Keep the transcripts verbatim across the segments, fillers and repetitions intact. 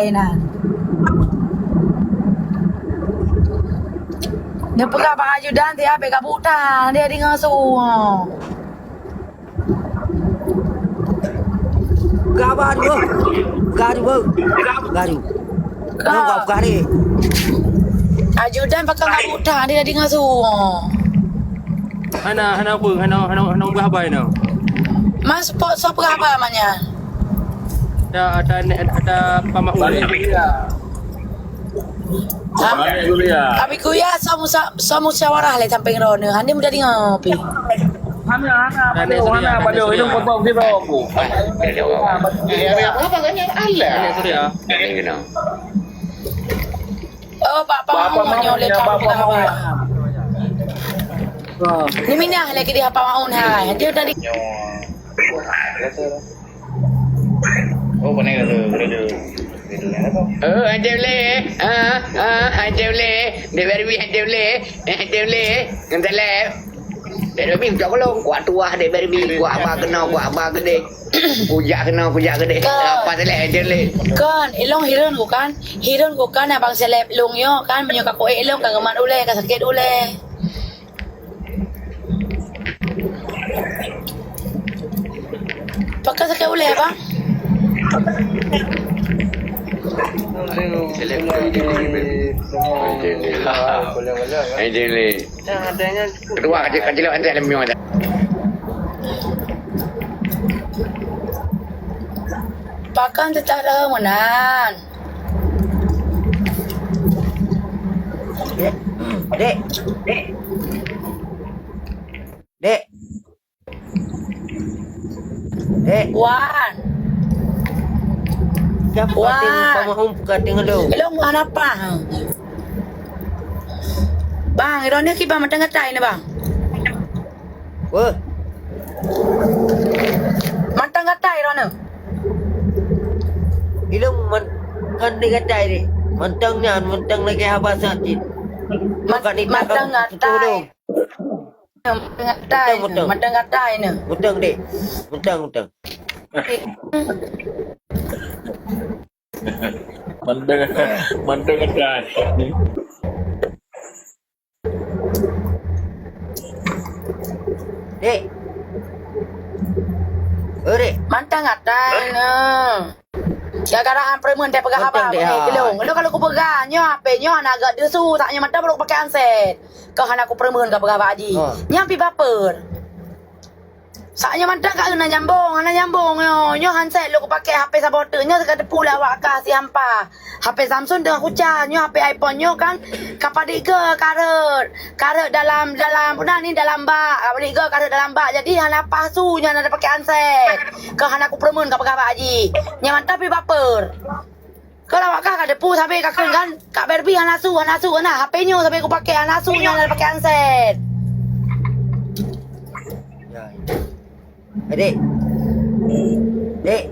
Inan. Neupeugah bak ajudan siat bèk ka buta, dia deungoe su. Peugah bak ajudan. Peugah ajudan. Peugah ajudan. Ka. Nyoe ka peugah deh. Ajudan pakon ka buta, dia deungoe su. Hana, hana apa, hana, hana, hana peugah haba nyoe. Mas, po, soe peugah haba mak nyan? Ada, ada, ada Pak Mahmud. Balik kuliah. Ha? Balik kuliah. Abi kuya soe musa-, soe musyawarah lé sampéng droeneuh. Hana mudah deungoe pi. Hana, hana, balik, hana, balik, ilong potong sira aku. Balik kuliah. Oh, Pak Pamong nyoe lé Pak Pamong. Ni minah lé keu dia Pak Maun hai. Dia tadi. Oh, pandai kata, kata, kata. Oh, ada boleh. Ah, ah, ada boleh. Dia baru ada boleh. Ada boleh. Yang dalam. Dia baru ucap kolong. Kuat tuah dia baru, kuat ba kena, kuat ba gede. Kujak kena, kujak gede. Kan. Apa tu leh, ada boleh. Kan, ilong hireuen ku kan. Hireuen ku kan abang seleb ilong yo kan. Meunyoe ka kuék ilong ka geumat ulèe, ka sakét ulèe. Pakon sakét ulèe, Bang? Ketua kacil, kacil lewat nanti dalam mio dah. Pakon teutak leuh meunan? Dek, dek, dek. Dek. Dek. Wan. Siapa Wan. Kating pamahum kating lu? Ilong wan apa? Bang, ironya kiban mantong gatai ni, Bang. Weh. Mantong gatai ironya. Ilong man-, kan di gatai ni. Mantong nyan, mantong lagi haba sakit. Man-, bukan itu mantong gatai. Mantong gatai, mantong. Mantong gatai ni. Mantong, dek. Mantong, mantong. Mantong, mantong gatai. Dek. Oh, dek. Mantong gatai ni. Gara-gara han peureumeun teupeugah haba. Mantong, dek, ha. Gelong. Lu kalau kupeugah, nyoe H P nyoe hana geudusu, tak nyoe mantong baru pakai handset. Kau hana kupeureumeun ka peugah bak Haji. Ha. Nyan pi baper. Saat nyoe mantong ka na nyambung, hana nyambung nyoe. Nyoe handset lôn kupakai H P saboh teuk nyoe ka teupeu lé awak kah si hampa. H P Samsung teungoh kucah, nyoe H P iPhone nyoe kan ka padit geu karot. Karot dalam, dalam, peue nan ni, dalam bak. Ka padit geu karot dalam bak. Jadi hana paih su nyoe hana pakai handset. Keu hana kupeureumeun ka peugah bak Haji. Nyan mantong pi baper. Keu lawak kah ka deupeu sabe ka kheun kan, Kak Barbie hana su, hana su, hana. H P nyoe sabe kupakai hana su, nyoe hana pakai handset. Ya, ya. Eh, dek. Dek.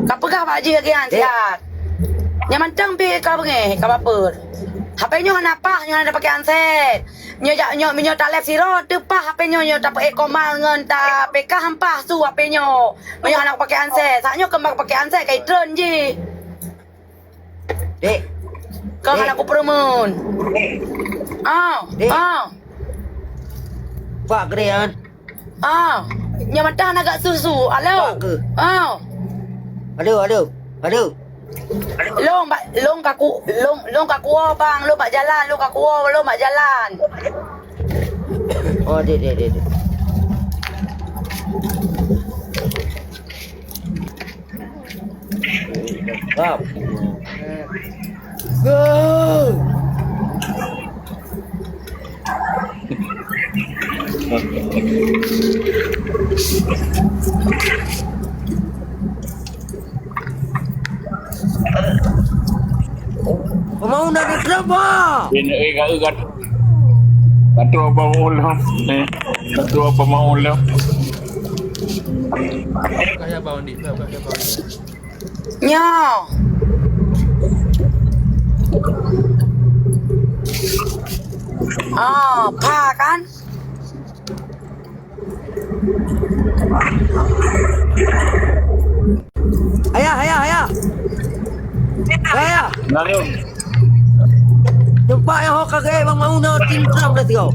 Ka peugah bak jih lagèe nyan, dek. Siat. Nyan mantong pi ka beungèh, ka baper. H P nyoe hana paih, nyoe hana pakai handset. Nyoe jak, nyoe, meunyoe talèp sidroe, teupaih H P nyoe, nyoe tapeuék koma ngon ta-P K han paih su H P nyoe. Meunyoe hana pakai handset, saat nyoe keumbang pakai handset ka itreun jih. Dek. Kau hana kupeureumeun. Ah, dek. Ah. Pak Grian. Ah, nyoe mantong hana gak susu. Halo. Pak ke? Ah. Halo, halo. Halo. Lôn bak, lôn ka ku, lôn, lôn ka kuwoe bang, lôn bak jalan, lôn ka kuwoe, lôn bak jalan. Oh, dek, dek, dek, dek. Bang. Go! Pemau nak diserang, Pak. Ini, eh, kat, kat. Kata apa mau lah. Eh, kata apa mau lah. Kaya bau ni, kaya bau ni. Nyoe. Ah, pha kan? Ayah, ayah, ayah. Marion. Nampak nyang ho ka gaya Bang Maun na tim Trump dah tengok.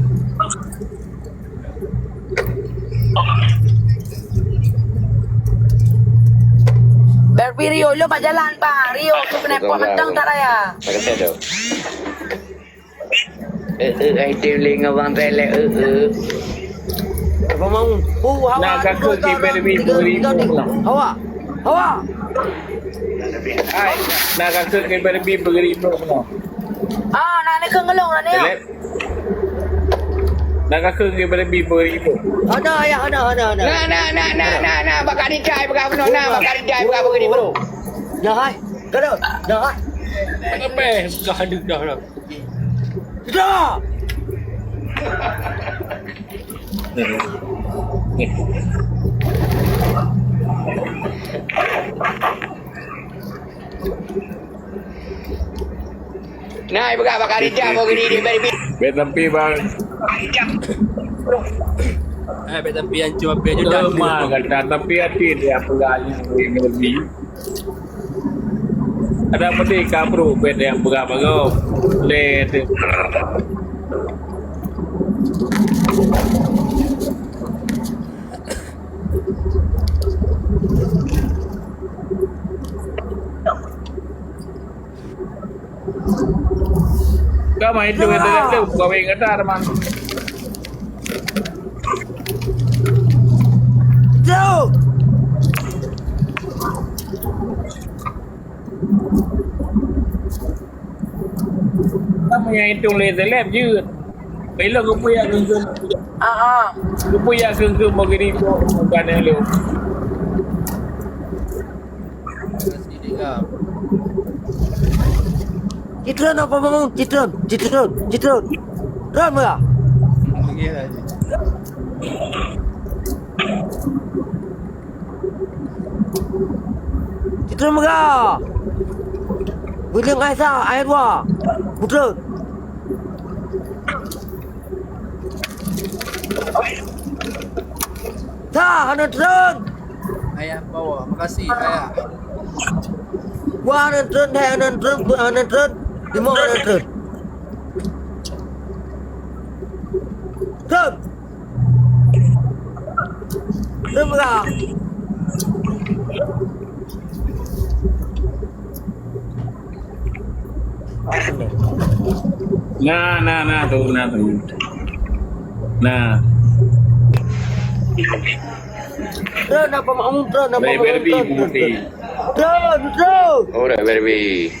Barbie Rio, lo bak jalan, Bang. Rio, tu kena pot mentang tak raya. Tak kata tu. Eh, eh, ai tem lé ngon Bang Telek, eh, eh. Apa mau? Oh, hawa. Nak kakak ke Barbie beri. Hawa. Hawa. Hai, nak kakak ke Barbie beri. Ah, nak ni ke ngelong nak ni. Telek. Nak kakak ke Barbie beri. Ada, ayah, ada, ada, ada. Nah, nah, nah, nah, nah, nah, bakal dicai, bakal bunuh, nah, bakal dicai, bakal beri, bro. Dah, hai. Kada. Dah, hai. Apa? Sudah ada dah lah. Sudah! Nah, ibu kak bakal rijak mau gini di baby. Bet tapi bang. Eh, bet tapi yang cuma pia juta. Lemah kata tapi hati dia pegahnya lebih. Ada pedih kabru beda yang berat baru. Leh tu. Kau main tu kata tu kau ingat tak teman. Jauh. Kamu yang hitung le seleb je. Bila kupu ya kengkeng. Ah ah. Kupu ya kengkeng bagi ni tu bukan yang lu. Citron apa bangun? Citron, citron, citron. Ron mega. Citron mega. Buling air sa, air dua. Putron. Sa, hana tron. Ayah bawa, makasih ayah. Wah, hana tron, hai hana tron, hana tron. Lima hana tron. Tron. Tron mega. Nah, nah, nah, tu, nah, tu. Nah. Tron apa makmum, tron apa makmum, tron, tron, tron. Tron, tron. Alright, baby.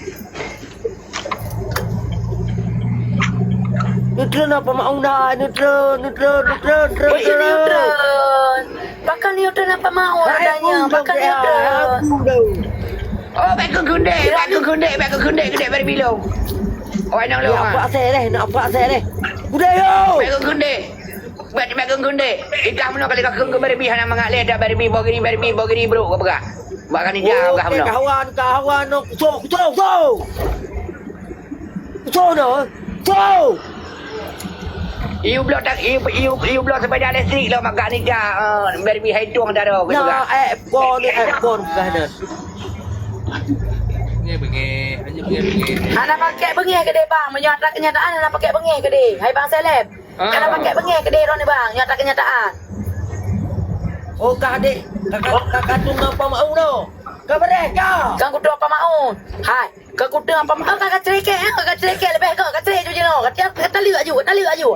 Neutron apa makmum dah? Neutron, neutron, neutron, neutron, neutron. Pakon neutron apa makmum adanya? Pakon neutron? Oh, baik ke gundek, baik ke gundek, baik ke gundek, gundek bari bilong. Oh, nang lo. Nak apa saya deh? Nak apa saya deh? Udah yo. Baik ke gundek. Baik, baik ke gundek. Ikah meunoe kali ka keu bari bi hana mangat lé, dah bari bi, bogiri, bari bi, bogiri, bro, kau peugah. Bak kan ija, peugah meunoe. Kawan, kawan, no, so, so, so. Soe nyoe? Soe? Ieu bloe tak, ieu, ieu, ieu bloe sepeda listrik lom agak nija, eh, beri hai tueng daro ke juga. Nah, eh, kon, eh, kon, kah dah. Bengeh, bengeh. Hanya bengeh, bengeh. Hana pakai bengeh ke deh, bang? Meunyoe atra kenyataan hana pakai bengeh ke deh? Hai bang seleb. Ah. Hana pakai bengeh ke deh, Ron, bang? Nyoe atra kenyataan. Oh, kah deh. Kakak, kakak tu ngapa mau no? Kah bereh, kah? Kang kutu apa mau? Hai. Ka kuteueng apa meu'ah ka, ka cerekek, eh, ka cerekek leubeh ka, ka cerekek ju jinoe, ka tiep, ka taleuek aju, ka taleuek aju.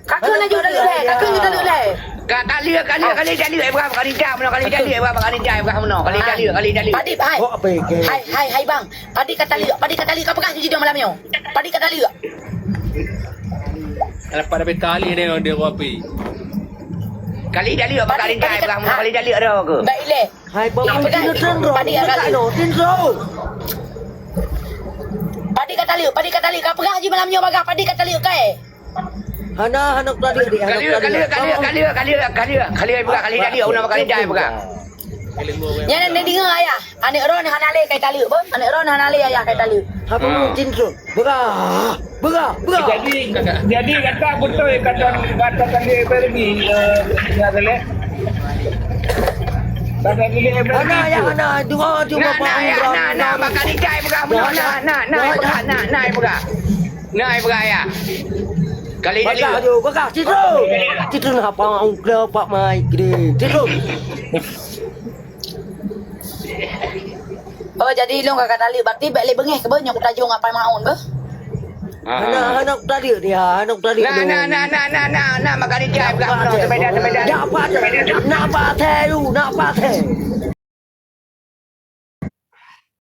Ka kheun aju taleuek lé, ka kheun ju taleuek lé. Ka taleuek, ka taleuek, ka taleuek, eh, bukan, bukan ijak meunoe, ka taleuek, eh, bukan, bukan ijak, eh, bukan meunoe, ka taleuek, ka taleuek. Padit, hai. Hai, hai, hai, bang. Padit ka taleuek, padit ka taleuek, ka peugah ju jinoe malam nyoe. Padit ka taleuek. Lepas dah beta alih dia, dia api. Kali taleuek, bukan ijak, eh, bukan meunoe, kali taleuek dah ke. Baik lé. Hai, bang, tin tron, bro. Padi agak tin tron. Padi ka taleuek, padi ka taleuek. Ka peugah jih malam nyoe bagah, padi ka taleuek, kai. Hana, hana ka taleuek, hana ka taleuek. Ka taleuek, ka taleuek, ka taleuek, ka taleuek, ka taleuek, bukan, ka taleuek, ka taleuek, bukan. Nyan na deungoe, ayah. Aneuk droen hana lé kai taleuek, beuh. Aneuk droen hana lé, ayah, kai taleuek. Apa mau tin tron? Beurah, beurah, beurah. Jadi, jadi kata beutôi kata, kata tadi Ferdi, eh, ya, Saleh. Hana ya, hana. Dua, dua, na, na, ya, na, na, bak Kak Rijai peugah bunoe, na, na, na, peugah, na, na, peugah. Na, peugah, ya. Kali peugah tu, peugah, situ. Situ na apa, ungkla, Pak Mai, gede. Situ. Oh, jadi ilong ka taleuek, berarti bèk lé beungéh keu beuh nyoe kutajong apai maun beuh. Hana, hana kutaleuek dia, hana kutaleuek. Na, na, na, na, na, na, na, maka dia jai peugah bunoe, sepeda, sepeda. Nak pathé, nak pathé lu, nak pathé.